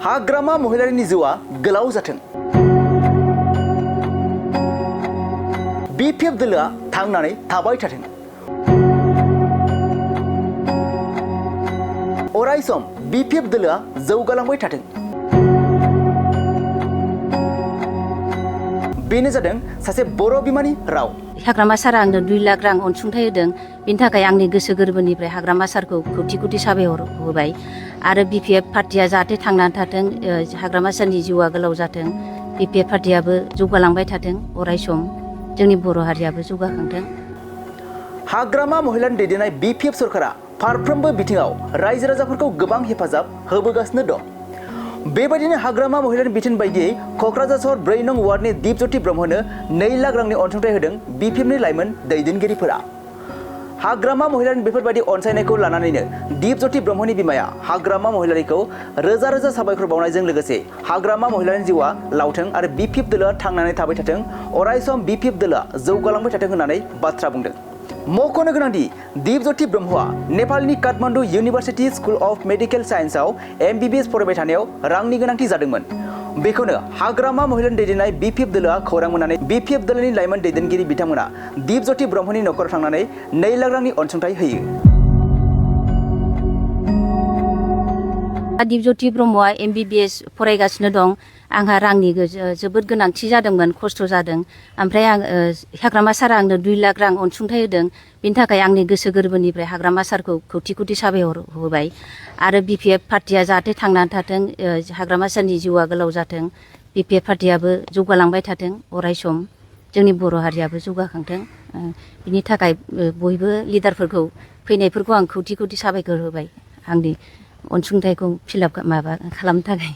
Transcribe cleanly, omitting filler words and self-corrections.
हाग्रामा महिलारिनि जिउआ गोलाव जाथों। BPF दोलोआ थांनानै थाबाय थाथों। अरायसम BPF दोलोआ जौगालांबाय थाथों। बेनो जादों सासे बर' बिमानि राव। हाग्रामा सारा आंनो 2 लाख रां अनसुंथाइ होदों। बिनि थाखाय आंनि गोसो गोरबोनिफ्राय हाग्रामा सारखौ खौथि साबायखर होबाय। आरो BPF पार्टिया जाहाथे थांनानै थाथों, हाग्रामा सारनि जिउआ गोलाव जाथों, BPF पार्टियाबो जौगालांबाय थाथों, अरायसम जोंनि बर' हारियाबो जौगाखांथों। हाग्रामा महिलानि दैदेननाय BPF सरकारा फारफ्रोमबो बिथिङाव रायजो राजाफोरखौ गोबां हेफाजाब होबोगासिनो दं। बेबायदिनो हाग्रामा महिलानि बिथोन बायदियै क'क्राझार सहर 4 नं वार्डनि दीपज्योति ब्रह्मनो 2 लाख रांनि अनसुंथाइ होदों BPFनि लाइमोन दैदेनगिरिफोरा। हाग्रामा महिलानि बेफोरबायदि अनसायनायखौ लानानैनो दीपज्योति ब्रह्मनि बिमाया हाग्रामा महिलारिखौ रोजा रोजा साबायखर बावनायजों लोगोसे हाग्रामा महिलानि जिउआ लावथों आरो BPF दोलोआ थांनानै थाबाय थाथों, अरायसम BPF दोलोआ जौगालांबाय थाथों होननानै बाथ्रा बुंदों। मख'नो गोनांदि दीपज्योति ब्रह्मआ नेपालनि Kathmandu university school of medical साइन्सआव MBBS फरायबाय थानायाव रांनि गोनांथि जादोंमोन। बेखौनो हाग्रामा महिलानि दैदेननाय BPF दोलोआ खौरां मोननानै BPF दोलोनि लाइमोन दैदेनगिरि बिथांमोना दीपज्योति ब्रह्मनि न'खराव थांनानै 2 लाख रांनि अनसुंथाइ होयो। दीपज्योति ब्रह्मआ MBBS फरायगासिनो दं। आंहा रांनि जोबोद गोनांथि जादोंमोन, खस्थ' जादों। ओमफ्राय हाग्रामा सारा आंनो 2 लाख रां अनसुंथाइ होदों। बिनि थाखाय आंनि गोसो गोरबोनिफ्राय हाग्रामा सारखौ खौथि साबायखर होबाय। आरो BPF पार्टिया जाहाथे थांनानै थाथों, हाग्रामा सारनि जिउआ गोलाव जाथों, BPF पार्टियाबो जौगालांबाय थाथों, अरायसम जोंनि बर' हारियाबो जौगाखांथों। बिनि थाखाय बयबो लिडारफोरखौ फैनायफोरखौ आं खौथि साबायखर होबाय आंनि अनसुंथाइखौ फिलाप खालामनो थाखाय।